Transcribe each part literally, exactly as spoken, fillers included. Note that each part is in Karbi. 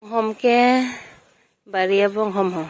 Hom ke bari abonghom ho.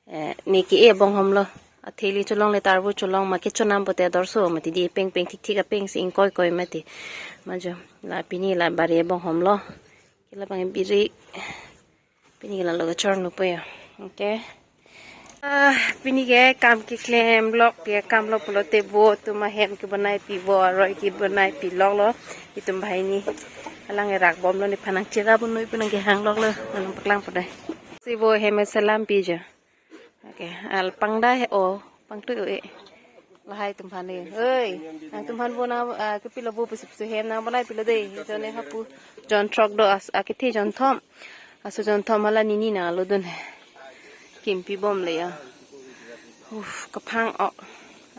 Eh, ne ke-e abonghom lo. Atheli cholongle, tarvo cholong ma kechonam pote ador so mati di, peng peng thik thik apeng si ingkoi koi mati. Majo, la pini la bari abonghom lo. Ke labang biri. Pini la lo kachor nu po ya. Okay. Ah, pini ke kam keklem lok, ke kam lok pulote vo atum ahem kebonai pi, vo aroi kebonai pi lok lo. Itum banghini alang erak bom lo, nephan nangchera bom noi pu nangkehang lok lo, nangpaklang po dai. Si vo hem salam pi jo. Okay, al pangdai he o, pangtu e. Lahai tum phan e. Oi, nangtum phan vo na, ah, kepilo vo pusi pusi hem nang bonai pilo dei. Jon ne hapu, jon throk do as, akethe jon thom. Aso jon thom hala nini na lo dun he. Kimpi bom le ya. Uf, kaphang o.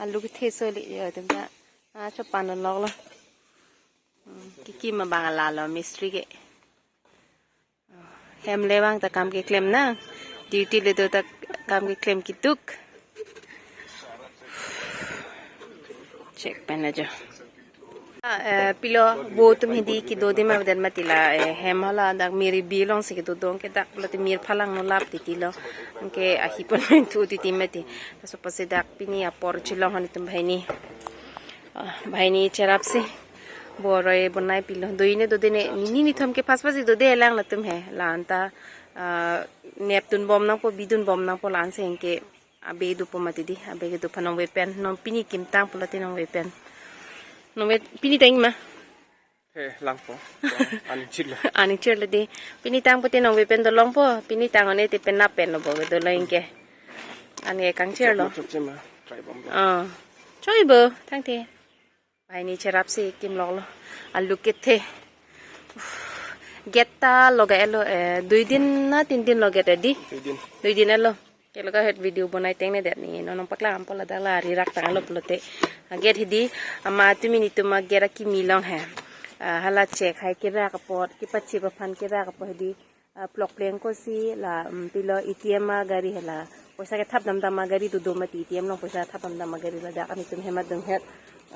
Alu kethe so le ya tum ta. Ah, chopan lok lo. Hmm, kekim abang ala lo mistri ke. Hem le vang ta kam keklem na. Duty le do ta kam keklem kituk. Check pen ajo. Ah, eh, pilo vo atum hedi kedo de ma vedet mati la, eh, hem hala dak mir bi along si kedo dong ke dak pulote mir phalang no lap titi lo. Anke ahi pon main thu titi mati. Laso apotsi dak pini apor chelong hon itum banghini. Ah, banghini cherap si. Vo aroi bonai pilo. Doi ne do de ne, nini nithom ke pas pas do de lang latum he. La anta, ah, nep dun bom nangpo, bi dun bom nangpo, la-an si anke abe dopo mati di, abe kedo aphan nangve pen, non pini kim tang pulote nangve pen. Nangve pini tang ma? He, langpo. Aning chirlo. Aning chirlo di. Pini tang pulote nangve pen dolong po, pini tang one te penap pen lo bo kedo lo anke. Anke kangchir lo. Chok, chok, chok, ma, try bom lo. Ah. Choi bo, tangte. Banghini cherap si kim lok lo. Alu kethe. Uf. Gate ta logai lo, eh, dui din na tin din lo gate di? Dui din. Dui din lo. Ke logai het video bonai tengne det ni. Non nangpaklang po ladak la rirak tang lo pulote. Ah, gate hedi ama atum initum a gate akimi along he. Ah, hala check hai kerak apot, kepachip aphan kerak apot hedi. Ah, plok pleng ko si la, um, pilo A T M agari he la. Poisa kethap dam dam agari do do mati, A T M along poisa thap dam dam agari ladak an itum hem adung het.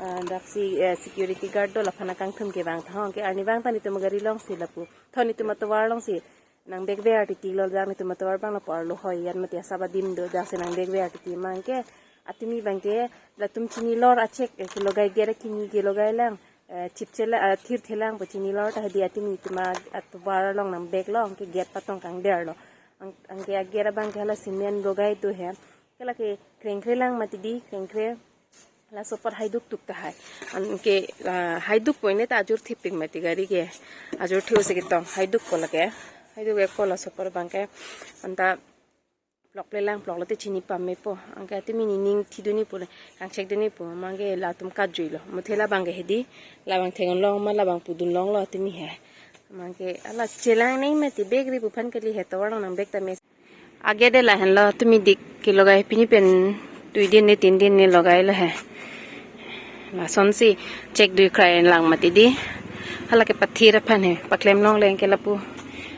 Ah, dak si, eh, security guard do laphan akangthum kevang tha ho. Anke arnivang ta nitum agari along si lapu. Thon nitum atovar along si. Nang bag ver titi lo dak nitum atovar abang lapu arlo hoi yan mati asap adim do dak si nang bag ver titi ma anke. Atumi abang ke latum chini lor a check, eh, kelogai gate akimi kelogai lang. Eh, chipche la, ah, thirthe lang pu chini lor ta hedi atumi atum atovar along nang bag lo, anke gate patong kangder lo. Ang-, anke a gate abang ke hala cement logai do he. Ke lake krengkre lang mati di, krengkre. Laso apot haiduk tuk tahai. Anke, ah, haiduk po ne ta ajur thipik mati gari ke. Ajur thiu si ketong, haiduk po lake. Haiduk ek po laso apot abang ke. Anta plok le lang plok lote chini pame po. Anke atumi nening thi duni po le. Kangchek duni po. Mangke latum kajui lo. Muthe labang ke hedi. Labang thengon long ma labang pudun long lo atumi he. Mangke ala chelang neng mati bag ri pu aphan kali he tovar along nang bag ta mes. A gate de lahenlo atumi dik kelogai pini pen dui din ne tin din ne logai lo he. Lason si check dui krai lang mati di. Hala ke pathir aphan he. Paklem long leng ke lapu.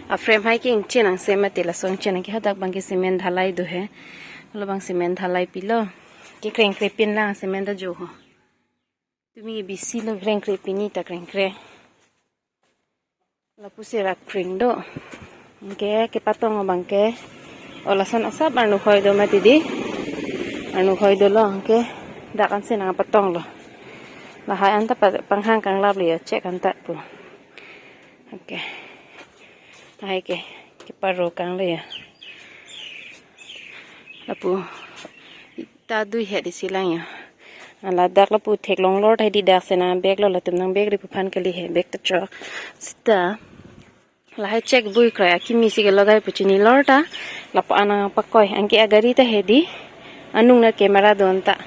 A frame hai ke ingchin ang se mati lason chin ang ke hadak abang ke cement dhalai do he. Lo abang cement dhalai pilo. Ke krengkre pin lang cement ta jo ho. Tumi bisi lo krengkre pini ta krengkre. Lapu si rak kring do. Anke kepatong abang ke. O lason asap arnu hoi do mati di. Arnu hoi do lo anke. Dak an si nang patong lo. Lahai anta pa-, panghang kanglap le ya check anta pu. Anke. Lahai ke. Keparo kang le ya. Lapu. Ta dui het isi lang ya. Ala dak lapu theklong lor ta hedi dak si nang bag lo latum nang bag ri pu aphan kali he bag ta chok. Sita. Lahai check bui krai akimi si kelogai pu chini lor ta. Lapu anang pakoi anke agari ta hedi. Anung na camera do anta.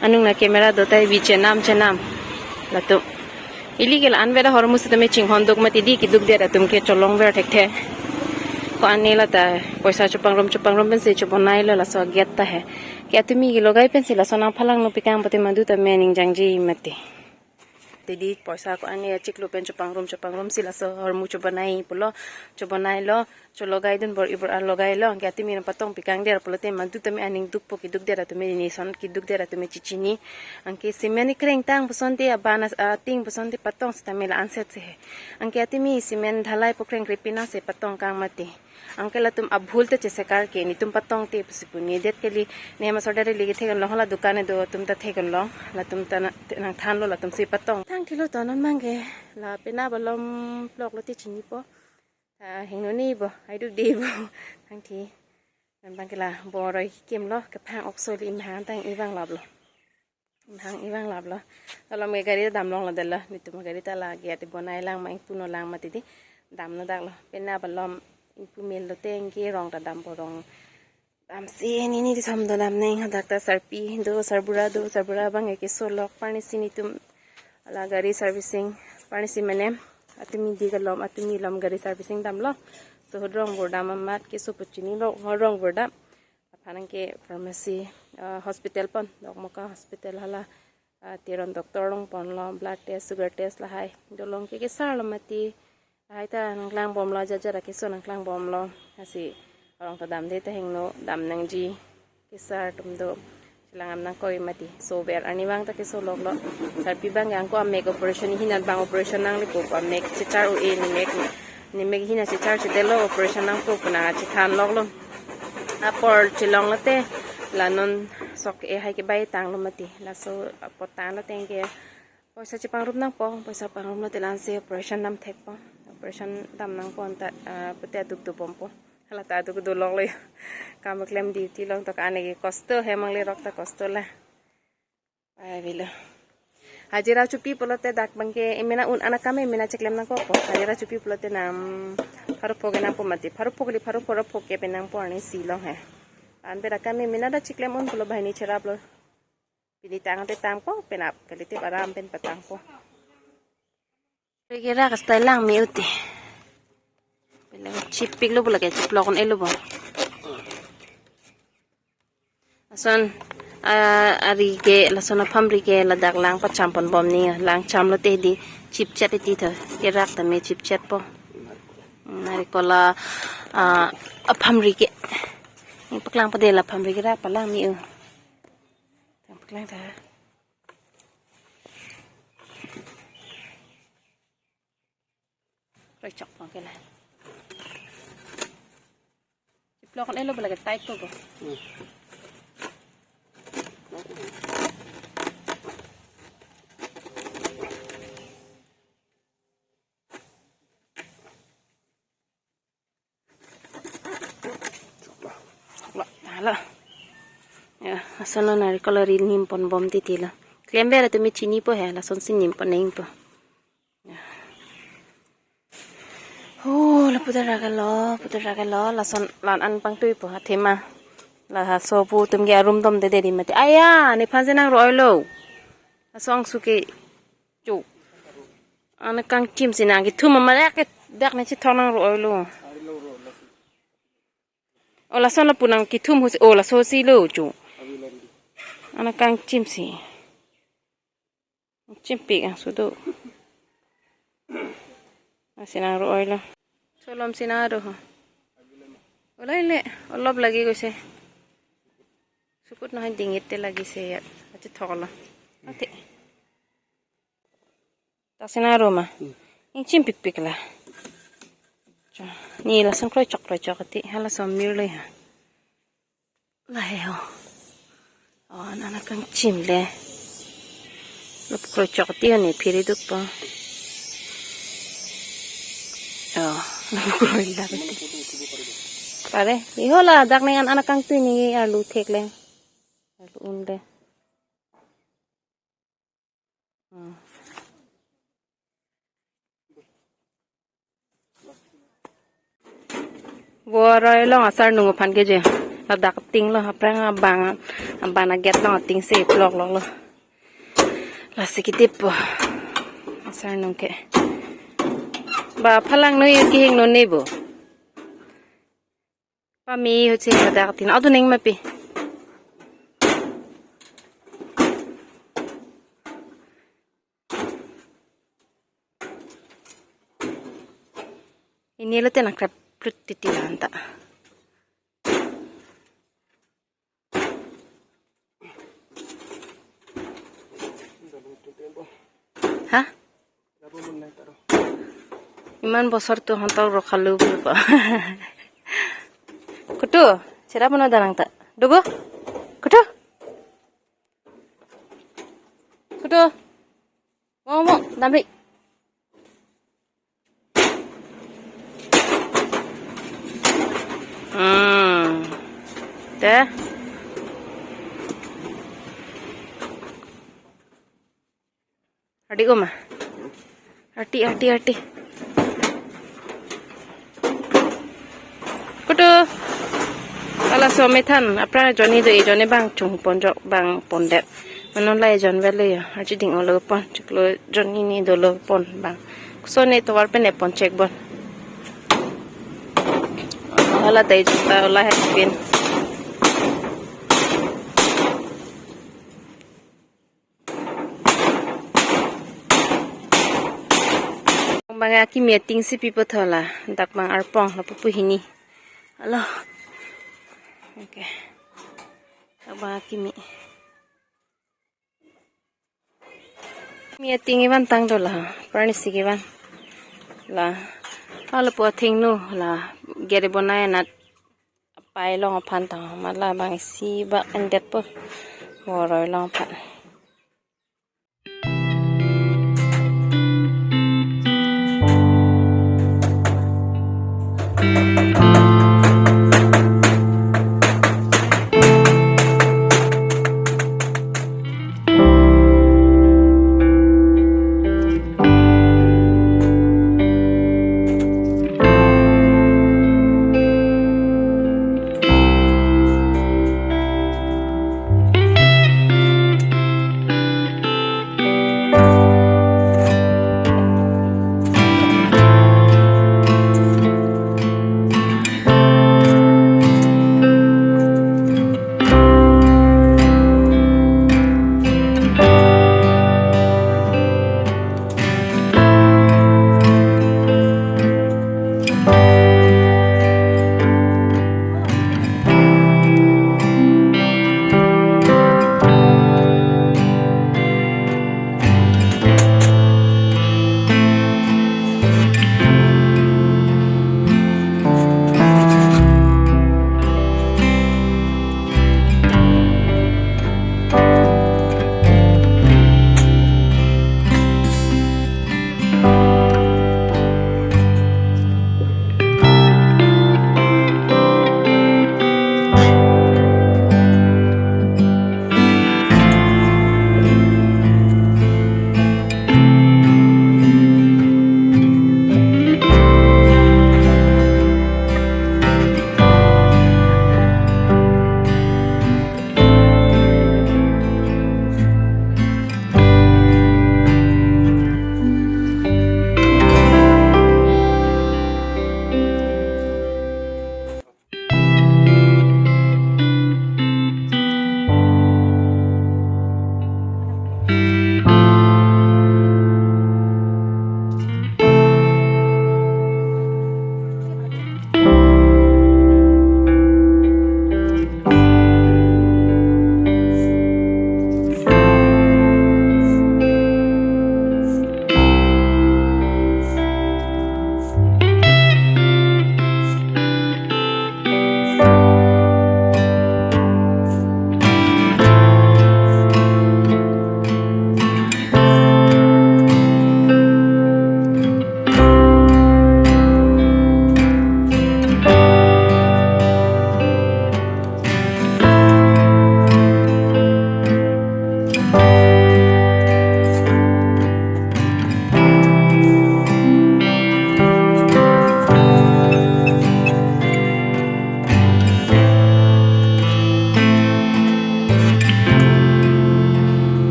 Anung na camera do ta bi chenam chenam. Latum. Ili ke la-an veda hormu sitame chinghon duk mati di kiduk det atum ke cholong ver thekthe. Ko-an ne la ta poisa chopangrum chopangrum pensi chobonai lo laso gate ta he. Ke atumi kelogai pensi laso nang phalang no pikang pati madu ta mening jangji mati. Tidi poisa ko-an achiklo pen chopangrum chopangrum si laso hormu chobonai pulo, chobonailo, chologai dunbor ibor arlogailo, anke atimi patong pikang der pulote madu tame aning dukpo, kiduk der atame nison kiduk der atame chichini. Anke cement ikreng tang pusonte, aban as-, ating pusonte patong sitame la anset se he. Anke atimi cement dhalai pu kreng krepina se patong kang mati. Anke latum abhul te chesekar ke netum patong te pusi pu nedet kali, ne masor dare ligi thekon long, hala dukan do atum ta thekon long, latum ta na, nangthanlo latum si patong. Thang thilo to non mangke la pena balom plok lote chinipo. Ta hingno ni bo, aiduk di bo. Thang thi. Non bangke la boroi kimlo, kephang okso li imhang tang ivang laplo. Imhang ivang laplo. Alom ke gari dam longlo delo. Netum gari ta lake ati bonai lang ma ingpuno lang mati di. Damno daklo. Pena balom ingpu mel lote ingke rong ta dampo, rong. Damsi nini di som do damnang, hadak ta sarpi do, sarbura do, sarbura bangke keso lok parni si netum la gari servicing parni si mane. Atumi di kalom, atumi lom gari servicing damlo. So rong bor dam amat keso pu chinilo, rong bor dam. Aphan anke pharmacy, ah, hospital pon, Dokmoka hospital hala, ah, Teron doctor along ponlo, blood test, sugar test lahai. Dolong ke kesarlo mati. Lahai ta nangklangbomlo, jaja ra keso nangklangbomlo. Lasi arong ta damde ta hingno, dam nangji. Kesar atum do. Chelang am nangkoi mati. So ver arnivang ta keso loklo. Sarpi bangke angko amek operation hina bang operation nangle ko amek chechar u e nemek. Nemek hina chechar chedelo operation nangpo pu nangchethan loklo. Apor chelong lote la non sok e hai kebai tanglo mati. Laso apor tanglo tangke poisa chepangrum nangpo, poisa pangrum lote la-ansi operation dam thekpo. Operation dam nangpo anta, ah, pute aduk dobompo. Hala ta aduk doloklo. Kam klem duty long tok ane ke kosto he, mangle rok ta kosto la. Ai bilo. Hajira chupi pulote dak bangke emena un anakam emena cheklem nangkokpo. Hajira chupi pulote nam pharo pho ke nangpo mati. Pharo pho kali pharo pho, pharo pho ke pen nangpo arni si long he. An bera kam emena dak cheklem un pulo banghini cheraplo. Pini tangte tangpo, penap kalite aram pen patangpo. Rege rak style lang me uti. Pele chipik lo bo lake, chiplok un elo bo. Lason, ah, ari ke, lason aphamri ke ladak lang pacham ponbom ni, lang cham lote di chipchet iti tho, kerak tame chipchet po. Nari kola, ah, aphamri ke. Ni paklang pade la aphamri kerak palang me u. Tang paklang ta. Roi chok pang ke la. Chiplok un elo bo lake tight ko ko. Choklo, hala. Ya, lason lo nari kola ri nim ponbom titi lo. Klember atumi chinipo he, lasonsi nim pon nangpo. Ya. Oh, la putar ragalo, putar ragalo, lason lan an pangtuipo, athema. La haso pu atum ke arum dom dede di mati. Aya, nephan si nang roi lo. Laso angsu ke chu. Ana kangchim si nang kithum amare ke dak ne chithong nang roi lo. O lason lapu nang kithum husi, o laso si lo chu. Ana kangchim si. Chimpik angsu do. Asi nang roi lo. Solom si nang aro ho. Olai le, olop lagi koise. Sukut no hai dingit te lagi se ya. Achi thoklo. Ate. Taksi nang aro ma. Hmm. Ing chimpikpik la. Cha. Ni lason kroi chok kroi chok ati. Hala som mir lo ya. Lahei ho. Oh, an ana kangchim le. Lop kroi chok ti ani phiri duk po. Oh, lop kroi dak ti. Pare, iho ladak ne an ana kangtui ni arlu thek le. Arlu un le. Hmm. Boroi long asar nung aphan ke je. Ladak ting lo, aphrang abang, abang aget long ting se plok lok lo. Lasi kitip po. Asar nung ke. Ba phalang noi kihing non ne bo. Pame ho che ladak tin adu neng mapi. Yelo te nangkrep plut titi la anta. Ha? Iman bosor tu hontok rok halu bulu pa. Kutu, sira puno darang ta. Dugu? Kutu? Kutu? Mo, mo, damri. Hmm. Te. Ardi uma. Arti, arti, arti. Kutu. Ala so methan, aphrang jonni do, e jonni bang chungpon jok, bang pondet. Manon la e jon velo ya, archi ding olo pon, chiklo jonni ni dolo pon bang. Kusone tovar pen e pon chek bon. Hala tai juta ola hai pin. Bang akimi ating si pipo thola, dak bang arpong lapu pu hini. Alo. Okay. Dak bang akimi. Mi ating ivan tang dola, parni si ivan. La. Alo pu athengno la gere bonai anat apai long aphan tang, mala bang isi bak endet po. Voroi long aphan.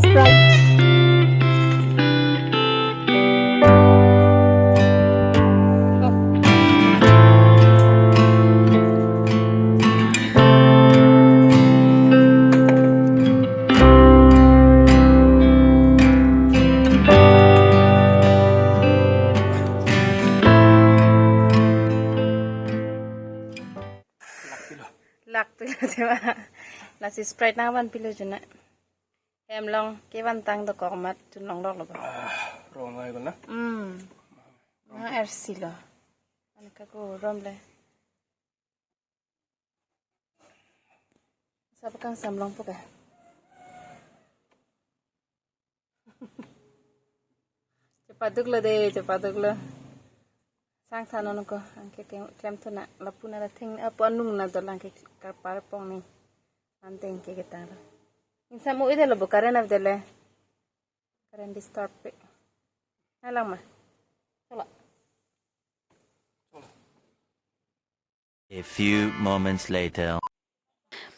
Sprite. Lakpilo tema. Lasi Sprite nangvanpilo juna. Hem along kevantang dokok amat chun longloklo ba. Ah, rong ai kona. Hmm. Ma R C lo. Anka ko rom le. Sapa kangsam longpo ke? Chepaduklo de, chepaduklo. Sangthan non ko, anke ke, klemthu na, lapu na la thing, apo anung na dolang ke kapar pong ni. Anteng ke ketang lo. Insa mo ide lo bo current ave dele. Current disturb pe. Halang ma. Chola. A few moments later.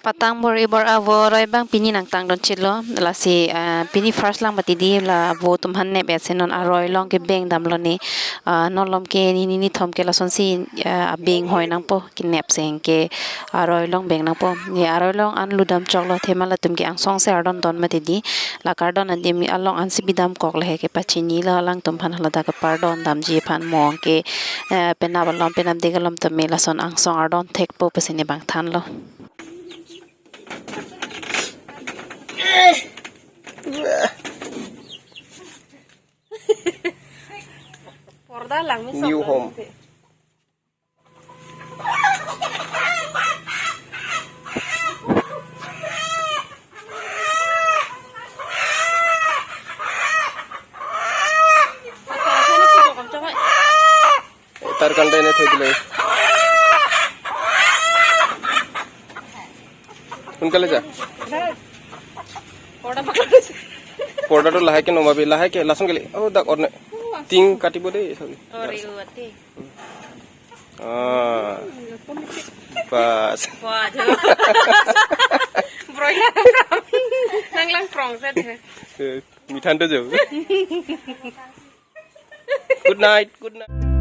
Patang bor-i bor-a avo aroi abang pini nangtangdon chelo, lasi, ah, pini first lang mati di la avo atum aphan nep-et si non aroi along ke beng damlo ni, ah, non malom ke nini nithom ke lasonsi, ah, abeng hoi nangpo, kenep seng ke aroi along beng nangpo, ni aroi along an ludam choklo, athema latum ke angsong si ardondon mati di, la kardon adim along ansi bidamkok lahei ke pachinilo alangtum aphan, haladak kepardon damji aphan mo ke, eh, penap alom penapdik alom tame lason angsong ardon thekpo pusi ne bang thanlo. Porda lang mi new sok home. Tar kandai ne thoi dile. সোনকালে যা। পৰ্দা পাকৰি আছে। পৰ্দাটো লাহেকে নমাবি, লাহেকে, lason kali. Oh, dak orne. Ting katibo de, sabi. Ori uati. Ah. Pas. Wah, jauh. Broiler. Nang lang prong set. Eh, mithan to jauh. Good night, good night.